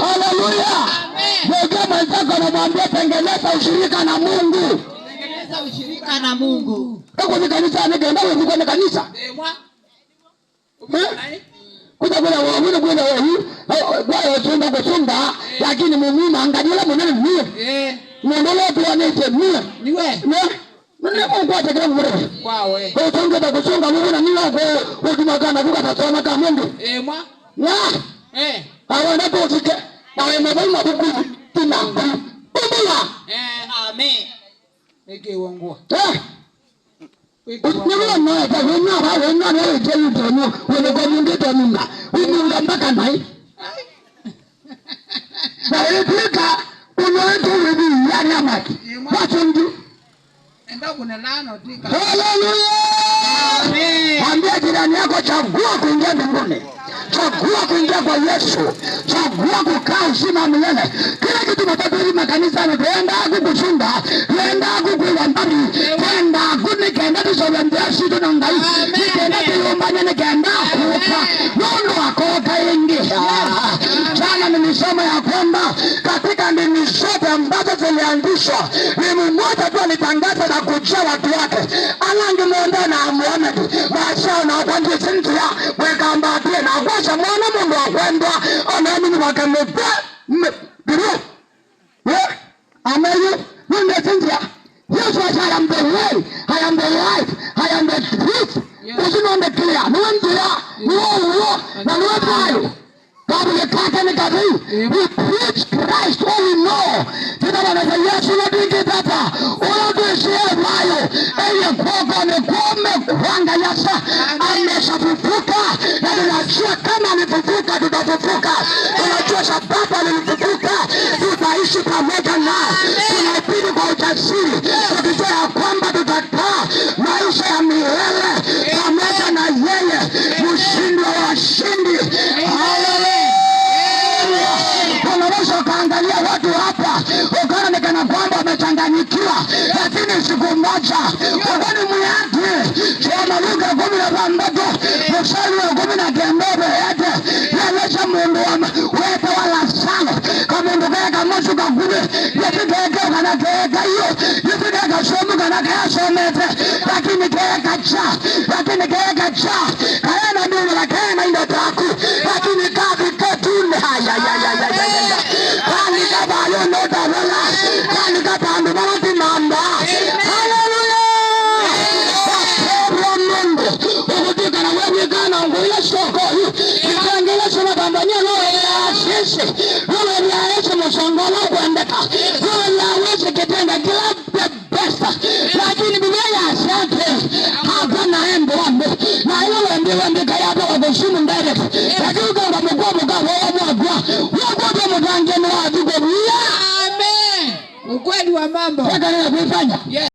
Haleluya! Mwambie mwenzako, namwambia tengeneza ushirika na Mungu. Tengeneza ushirika na Mungu. Kako ni kanisa nigenda wewe ni kanisa. Emwa. Eh? Kuja kwenda wawili kwenda wewe kwa chunga kuchunga, lakini mumu angalia munene mie. Mundu lotu wanete mie. Niwe. Ne? Nne Mungu atakira mure. Kwawe. Kwa chunga da kuchunga Mungu na niwa kwa utumaka kuka tasoma kama Mungu. Emwa. Na awanda tufike na wema bali mabuku tunanga. Bumbula. Amen. Eke wongwa. Eh. Eke wongwa. Niwe na ta wena ba wena na je yutono wena kwa Mungu tonunga. Ununga mpaka nai. Na epika unoetu webi yani amaki. Wachundu. Enda kunelano tika. Haleluya! Amen. Ambia jirani yako, chagua kuingia mbinguni, chagua kuingia kwa Yesu, chagua kukaa uzima wa milele. Kila kitu matatu makanisa ni tuenda kukushinda, tuenda kukuwa mbali, tuenda kunikenda tusobembea situ na ngai, nikenda tuyumbanye nikenda kuka nundu akoka ingi. Jana nilisoma ya kwamba katika ndimi zote ambazo ziliandishwa ni mmoja tu alitangaza na kujia watu wake alangi monde na Muhammad masha na kwanje sintia wekamba pia na kwasha mwana mundu akwendwa onamini wakambe biru ye ameyu ninde sintia. Yesu asa, "I am the way, I am the life, I am the truth." Usinonde clear niwe ndia niwe uwo na niwe tayo kabule kake ni kabi. We preach Christ all we know. Tinabana Yesu lodingi tata ulodishie mayo eye kwoko ni kwome kwanga yasa ameshafufuka, na tunajua kama amefufuka tutafufuka. Tunajua sababu alifufuka tutaishi pamoja naye. Tunahubiri kwa ujasiri tukijua ya kwamba tutakaa maisha ya milele pamoja na yeye, mshindi wa washindi. Haleluya! Unaweza ukaangalia watu hapa ukaona ni kana kwamba wamechanganyikiwa, lakini siku moja ukoni muyati soma Luka 16 mstari wa 19 yete yelesha mundu wa wete wa Lazaro kamundu keka musu kakube yetikeke kana keka iyo yetikeka somu kana kayasomete lakini keka cha lakini keka cha kaena ndulu lakena indo taku lakini kaviketune haya ya ya ya ya ya kani kabayo notawela kani kapandu malatimamba. Haleluya! Waperwa Mungu ukutika na wewe nguya soko kitangela soma kambanya lowe ya sisi lowe ya Yesu msongolo kuendeka lowe ya Yesu kitenda kila the best, lakini Biblia ya asante hapana embo wambe na ile wambe wambe kaya kwa kusumu direct, lakini ukawa mkwa mkwa wa mwagwa wagwa kwa mtange ni wa tuko Amen. Ukweli wa mambo. Sasa nini kuifanya? Yes.